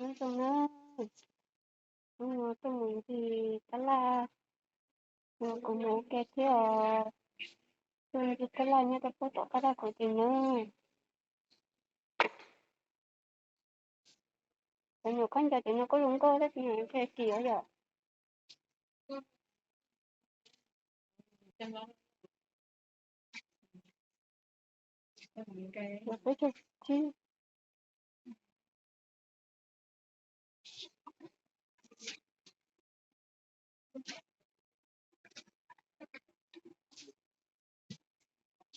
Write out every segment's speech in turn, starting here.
Nyob zoo na, hnub no tuaj mus ncig tab laj, kuv mus ua ke thiab os. Tuaj ncig tab laj nyob rau pem tom qab dab qus tim no. Cov nyuam khaub ncaws tim no kuj zoo nkauj tab sis ntshe kim os yom. Peb caug tsib.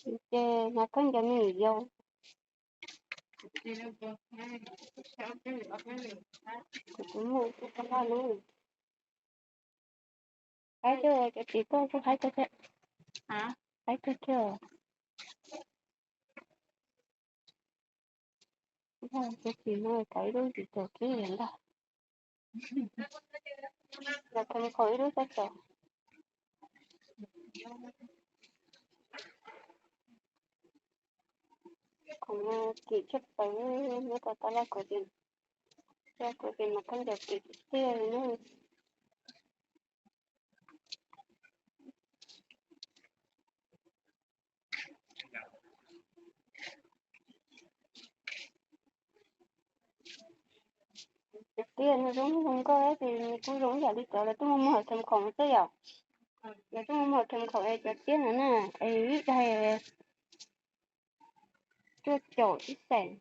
Ces nyuam khaub ncaws me nyuam yaus. Kuv muaj ib tug tab laj lub. Haib tiag, cov txiv koj kuj haib kawg thiab. Haib kawg thiab. Cov txiv no kav ib lub tsis txaus kiag ntag. Los kho kho ib lub txoj txaus. Khoom no kim tshaj plaws, nyob rau tab laj kuv ces, tab laj kuv ces mas khaub ncaws kim tiag li na. Tiag, nws zoo zoo nkauj ces nws kuj zoo ib yam li cov lawv tuaj muag muag hauv theem khoom xwb yom. Lawv tuaj muag muag hauv theem khoom es cov tiab no na, es ib daim cuaj caum ib xees.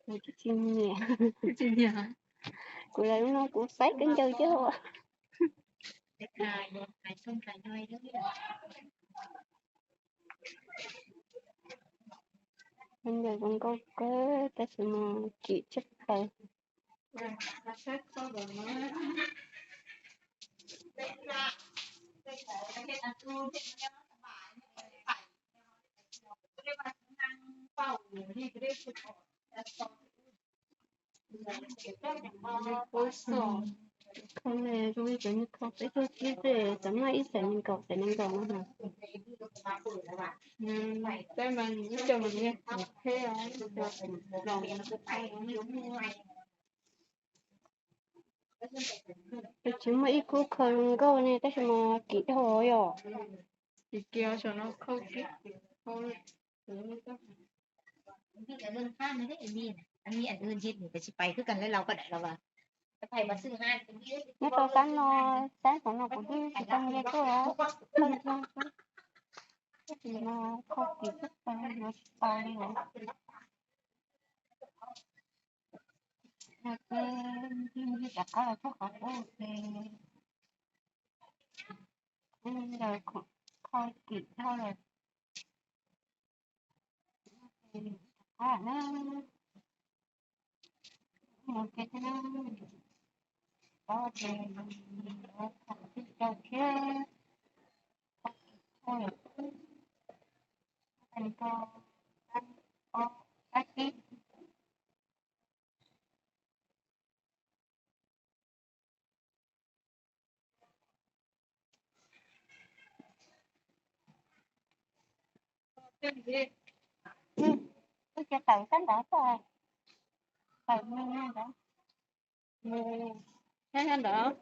Kuv tsis nyiam, kuv lawv no kuv saib khaub ncaws coj. Khaub ncaws zoo nkauj kawg tab sis mas kim tshaj plaws. Khau ne zoo li cov nyuag khau peb caug tsib xwb, cov no ib xees nees nkaum, xees nees nkaum no na. Tej mas ib co mas nyuag qhuav qheb os, los tsis muaj ib khub khau zoo nkauj ne tab sis mas kim dhau yom. Kim kiag saum no khau kiag. Nyob rau sab no, sab saum no kuv twb tsis tau nce tuaj, tab sis no khau kim tshaj plaws, no tsis tau li lawm. Ces rov qab los txog qhov qub ces ntawd khau kim dhau lawm. Qab na, mus ke thiab na, qab ces rau thiab, qab kim dhau lawm. Qab kim, qab kim. Twb cia tawm sab nrad xwb, tawm mus ntawd. Sab ntawd.